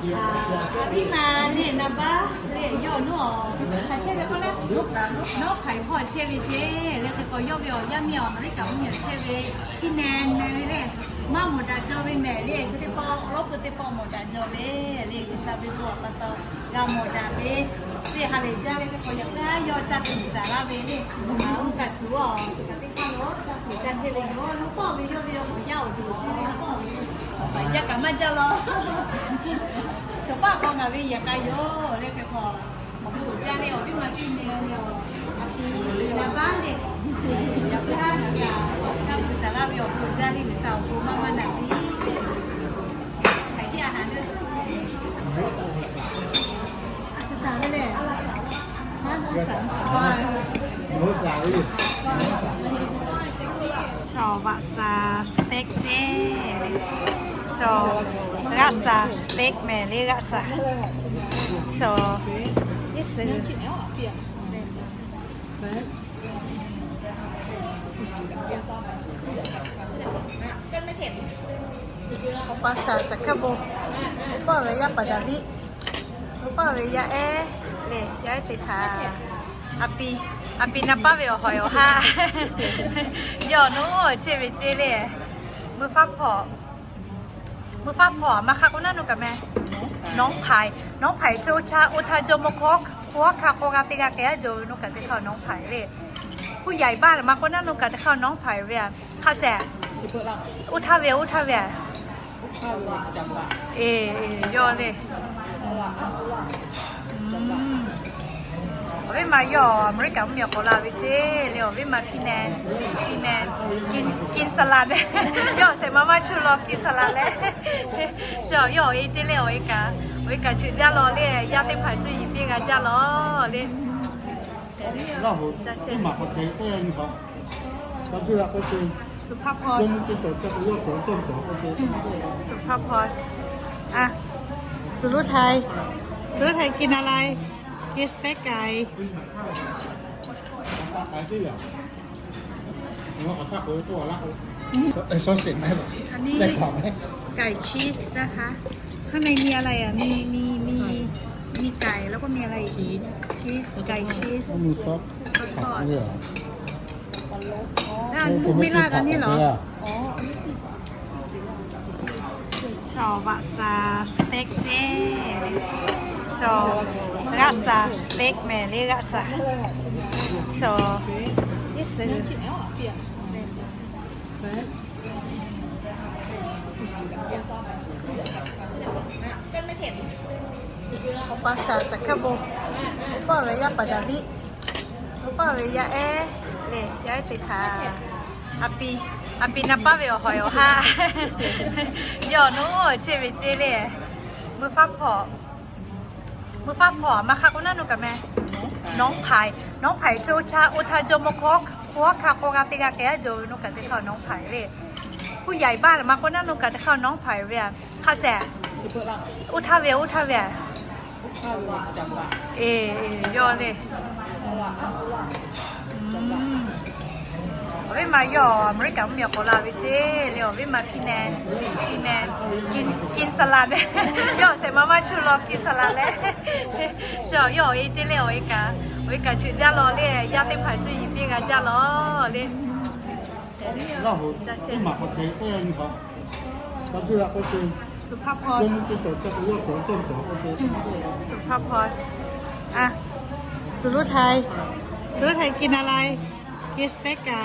Aˬ, a viˉ ma le, naˍ baˆ le, yawˇ nawˉ hk'aˬ chehˇ ve k'oˆ le, nawˉ hk'aˬ hk'awˇ chehˇ ve ceˇ le. Hk'e k'o yawˇ ve awˬ yaˇ miˇ awˬ Aˍmeˍriˆkaˍ mvuhˇmiˬ awˬ chehˇ ve Hkiˉ neh neh ve le, maˇ mawˬ daꞈ jaw ve mehˍ le. Chi teˇ pawˆ awˬ lawˉ peu teˇ pawˆ mawˬ daꞈ jaw ve le. G'uiˬsha ve bon awˬ pa taw g'a mawˬ daꞈ ve, teˇ ha lehˬ jaˇ le. Hk'e k'o yaꞈ k'aˇ yawˇ caˇ tuˬ caˍ laˇ ve le. Oˇ kaꞈ tuˬ a, chi kaꞈ teˇ hk'aˇ lo caˇ tuˬ caˇ chehˇ ve yoˬ. Nawˉ pawˆ ve yawˇ ve awˬ yaˇ awˬ duˬ ceˇ le, yaˇ kaꞈ maˇ jaˇ law. Chaw paˆ k'aw ngaˬ ve yaꞈ k'aˇ yoˬ le. Hk'e k'o awˬ bon uiˍ jaˇ le, awˬ viˉ ma Hkiˉ neh le, awˬ a pi naˍ baˆ le, yaꞈ k'aˇ ngaˬ kaꞈ caˇ tuˬ caˍ laˇ ve awˬ bon uiˍ jaˇ le. G'uiˬsha awˬ bon maˇ maˇ naꞈ piˇ. Hk'aˬ hk'e a haˍ le. A shu saˍ ve le. Chaw vaꞈ saˍ steak ceˇ. Chaw g'aˆ saˍ steak mehˍ le, g'aˆ saˍ. Chaw iˉ suhˍ Awˬ pa saˍ caˬ hkaˇ bon, oˇ paˆ ve yaˇ paˍ Daˍviˆ, oˇ paˆ ve yaˇ ehˉ le, yaˇ ehˉ te htaꞈ a pi, a pi naˍ baˆ ve awˬ hawˍ awˬ haˆ, yawˇ nawˉ chehˇ ve ceˇ le. Mvuhˇ faˉ hpawꞈ, mvuhˇ faˉ hpawꞈ maˇ hk'aˇ k'o naˉ nu kaꞈ meh, nawˉ hpaiˍ, nawˉ hpaiˍ chi oˇ htaˇ, oˇ htaˇ jawˇmawˇ hkawˇ hkawˇ hk'a k'aw g'a te g'a k'ai a jaw ve, nu kaꞈ teˇ hk'aˇ nawˉ hpaiˍ le. Kuˇ yaiˍ baˆ maˇ k'o naˉ nu kaꞈ teˇ hk'aˇ nawˉ hpaiˍ ve a. Hk'a shehˍ, oˇ htaˇ ve, oˇ htaˇ ve a. Eˬ, yawˇ le. Awˬ viˉ ma yawˇ Aˍmeˍriˆkaˍ mvuhˇmiˬ awˬ k'awꞈ la ve ceˇ le. Awˬ viˉ ma Hkiˉ neh, Hkiˉ neh, Hkiˉ neh, Hkiˉ saˍ laˍ neh. Yawˇ shehˍ ma maˇ chu law Hkiˉ saˍ laˍ leh. Chi yawˇ awˬ e ceˇ le, awˬ e kaꞈ, awˬ e kaꞈ cheuꞈ jaˇ law le. Yaˇ teˇ hpaˍ cuˇ yiˍ piˇ g'a jaˇ law le. Suhˍ hpaˇ hpaw, suhˍ hpaˇ hpaw. A, suhˍ luˉ htaiˍ, suhˍ luˉ htaiˍ กินอะไร? กินสเต็กไก่. Sausage ไหม อันนี้ ไส้กรอกไหม ไก่ชีสนะคะ ข้างในมีอะไรอ่ะ มี มี มี มีไก่ แล้วก็มีอะไรอีก ชีส ชีส ไก่ชีส แล้วมีซอส ทอด ผักด้วยเหรอ แล้วอันลูกไม่ราดอันนี้เหรอ อ๋อ Chaw vaꞈ saˍ steak ceˇ. Chaw g'aˆ saˍ steak mehˍ le, g'aˆ saˍ. Chaw iˉ suhˍ. Awˬ pa saˍ caˬ hkaˇ bon, oˇ paˆ ve yaˇ paˍ Daˍviˆ, oˇ paˆ ve yaˇ ehˉ le, yaˇ ehˉ te htaꞈ a pi, a pi naˍ baˆ ve awˬ hawˍ awˬ haˆ, yawˇ nawˉ chehˇ ve ceˇ le. Mvuhˇ faˉ hpawꞈ, mvuhˇ faˉ hpawꞈ maˇ hk'aˇ k'o naˉ nu kaꞈ meh. Nawˉ hpaiˍ, nawˉ hpaiˍ chi oˇ htaˇ, oˇ htaˇ jawˇmawˇ hkawˇ hkawˇ hk'a k'aw g'a te g'a k'ai a jaw ve, nu kaꞈ teˇ hk'aˇ nawˉ hpaiˍ le. Kuˇ yaiˍ baˆ maˇ k'o naˉ nu kaꞈ teˇ hk'aˇ nawˉ hpaiˍ ve a. Hk'a shehˍ, oˇ htaˇ ve, oˇ htaˇ ve a. Eˬ, yawˇ le. Awˬ viˉ ma yawˇ Aˍmeˍriˆkaˍ mvuhˇmiˬ awˬ k'awꞈ la ve ceˇ le. Awˬ viˉ ma Hkiˉ neh, Hkiˉ neh, Hkiˉ saˍ laˍ neh. Yawˇ shehˍ ma maˇ chu law Hkiˉ saˍ laˍ leh. Chi yawˇ awˬ e ceˇ le, awˬ e kaꞈ, awˬ e kaꞈ cheuꞈ jaˇ law le. Yaˇ teˇ hpaˍ cuˇ yiˍ piˇ g'a jaˇ law le. Suhˍ hpaˇ hpaw, suhˍ hpaˇ hpaw. A, suhˍ luˉ htaiˍ, suhˍ luˉ htaiˍ กินอะไร? กินสเต็กไก่.